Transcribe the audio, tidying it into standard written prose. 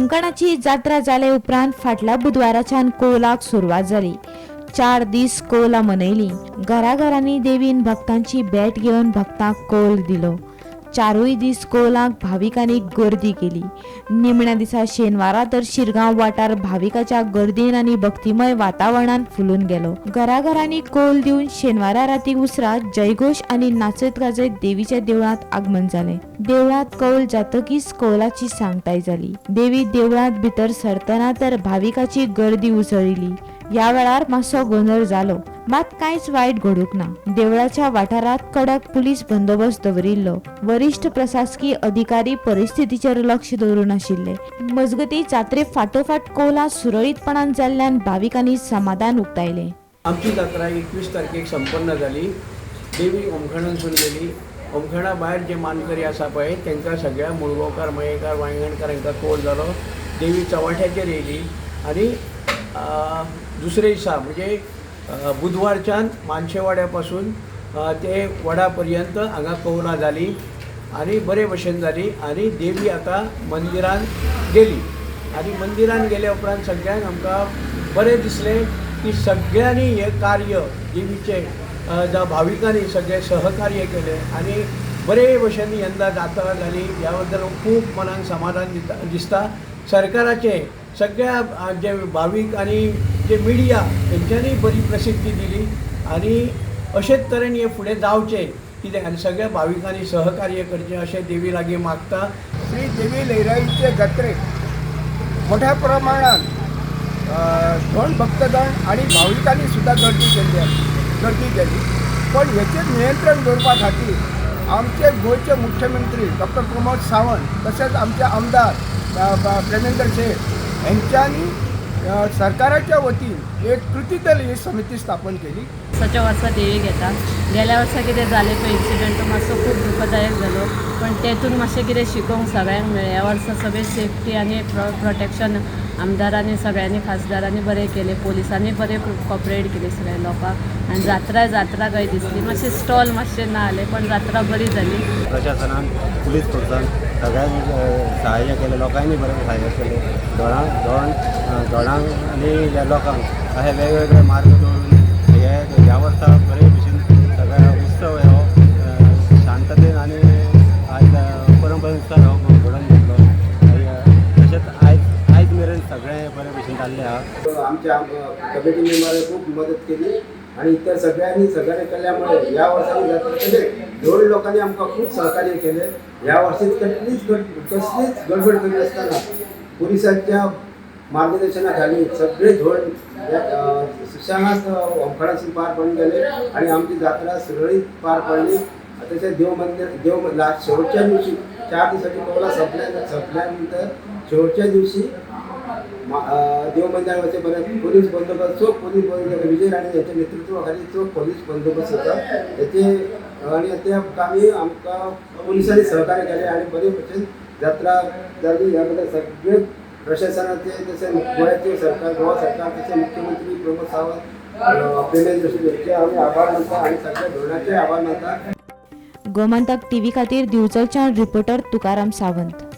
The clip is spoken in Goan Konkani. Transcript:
होमखणाची जात्रा जाले उपरांत फाटल्या बुधवाराच्यान कोलाक सुरवात जाली. 4 दीस कोला मनयली. घराघरांनी देवीन भक्तांची भेट घेवन भक्तांक कोल दिलो. 4 दीस कोलाक भाविकांनी गर्दी केली. निमण्या दिसा शेनवारा तर शिरगांव वाठार भाविकाच्या गर्दीन आनी भक्तिमय वातावरणान फुलून गेलो. घराघरांनी कोल दिवन शेनवारा राती उसरां जयघोश आनी नाचत गाजयत देवीच्या देवळांत आगमन जालें. देवळांत कौल जातकीच कौलाची सांगताय जाली. देवी देवळांत भितर सरतना तर भाविकाची गर्दी उसळिल्ली. ह्या वेळार मातसो गोंदळ जालो, मात कांयच वायट घडूंक ना. देवळाच्या वाठारांत कडक पुलीस बंदोबस्त दवरिल्लो. वरिश्ठ प्रशासकीय अधिकारी परिस्थितीचेर लक्ष दवरून आशिल्ले. मजगती जात्रे फाटोफाट कोला सुरळीतपणान जाल्ल्यान भाविकांनी समाधान उक्तायलें. आमची जात्रा 21 तारखेक संपन्न जाली. देवी ओमखणांसून गेली. ओमखणा भायर जे मानकरी आसा पळय तांकां सगळ्या मुळगांवकार, मयेकार, वांयगणकार हांकां कोल जालो. देवी चव्हाट्याचेर येयली आनी दुसरे दिसा म्हणजे बुधवारच्यान मानशेवाड्या पासून ते वडा पर्यंत हांगा कौलां जाली आनी बरे भशेन जाली आनी देवी आतां मंदिरान गेली. आनी मंदिरान गेल्या उपरांत सगळ्यांक आमकां बरें दिसलें की सगळ्यांनी हें कार्य देवीचें जावं भाविकांनी सगळें सहकार्य केलें आनी बरे भशेन यंदा जात्रा जाली. ह्या बद्दल खूब मनाक समाधान दिसता. सरकाराचें सगळ्या जे भावीक आनी जे मिडिया हेंच्यांनी बरी प्रसिद्धी दिली आनी अशेंच तरेन हें फुडें जावचें कितें आनी सगळ्या भाविकांनी सहकार्य करचें अशें देवी लागीं मागता. श्री देवी लईराईचे जात्रेक मोठ्या प्रमाणात धोंड भक्तगण आणि भाविकांनी सुद्धा गर्दी केली. पण हेचेर नियंत्रण दवरपा खातीर आमचे गोंयचे मुख्यमंत्री डॉक्टर प्रमोद सावंत तशेंच आमचे आमदार प्रेमेंद्र शेट हेंच्यांनी सरकाराच्या वतीन एक कृती दल ही समिती स्थापन केली. वर्साच्या वर्सा देवी घेता. गेल्या वर्सा कितें जालें पळय इन्सिडंट, तो मातसो खूब दुखदायक जालो, पण तेतून मातशें कितें शिकोवंक सगळ्यांक मेळ्ळें. ह्या वर्सा सगळें सेफ्टी आनी प्रोटेक्शन आमदारांनी, सगळ्यांनी, खासदारांनी बरें केलें, पोलिसांनी बरें कॉपरेट केलें सगळ्या लोकांक. आनी जात्रा जात्रा खंय दिसली. मातशें स्टॉल मातशें ना जालें, पण जात्रा बरी जाली. प्रशासनान, पुलीस फोर्सान सगळ्यांक सहाय्य केलें, लोकांनी बरें सहाय्य केलें. धोणां धोण धोणांक आनी ह्या लोकांक अशे वेगवेगळे मार्ग दवरून हे ह्या वर्सा बरे भशेन सगळ्या उत्सव हो शांततेन आनी आयज परंपरेनुसार हो घडोवन घेतलो. आनी तशेंच आयज आयज मेरेन सगळें बरे भशेन जाल्लें आहा. आमच्या कमिटी मेंबरांनी खूप मदत केली आणि इतर सगळ्यांनी सहकार्य केल्यामुळे या वर्षाची जात्रा, तसेच दोन लोकांनी आमकां खूप सहकार्य केले. या वर्षी कसलीच गडबड करी नासतना पोलिसांच्या मार्गदर्शनाखाली सगळे धोंड या सुशांत होमखणासून पार पडून गेले आणि आमची जात्रा सुरळीत पार पडली. तसेच देव मंदिर देव लास्ट शेवटच्या दिवशी 4 दिवसाची कौला संपल्यानंतर शेवटच्या दिवशी देव मंदिरावरचे परत पोलीस बंदोबस्त, चोख पोलीस बंदोबस्त, विजय राणे यांच्या नेतृत्वाखाली चोख पोलीस बंदोबस्त होता त्याचे आणि त्या कामी आमकां पोलिसांनी सहकार्य केले आणि बरे भशेन जात्रा जाली. यामध्ये सगळे प्रशासनाचे तसे गोव्याचे सरकार, गोवा सरकार, तसे मुख्यमंत्री प्रमोद सावंत, प्रेमेंद्र शेट यांचे आम्ही आभार मानता आणि सगळ्या धोरणाचे आभार मानता. गोमंतक टीव्ही खातीर दिवचलच्यान रिपोर्टर तुकाराम सावंत.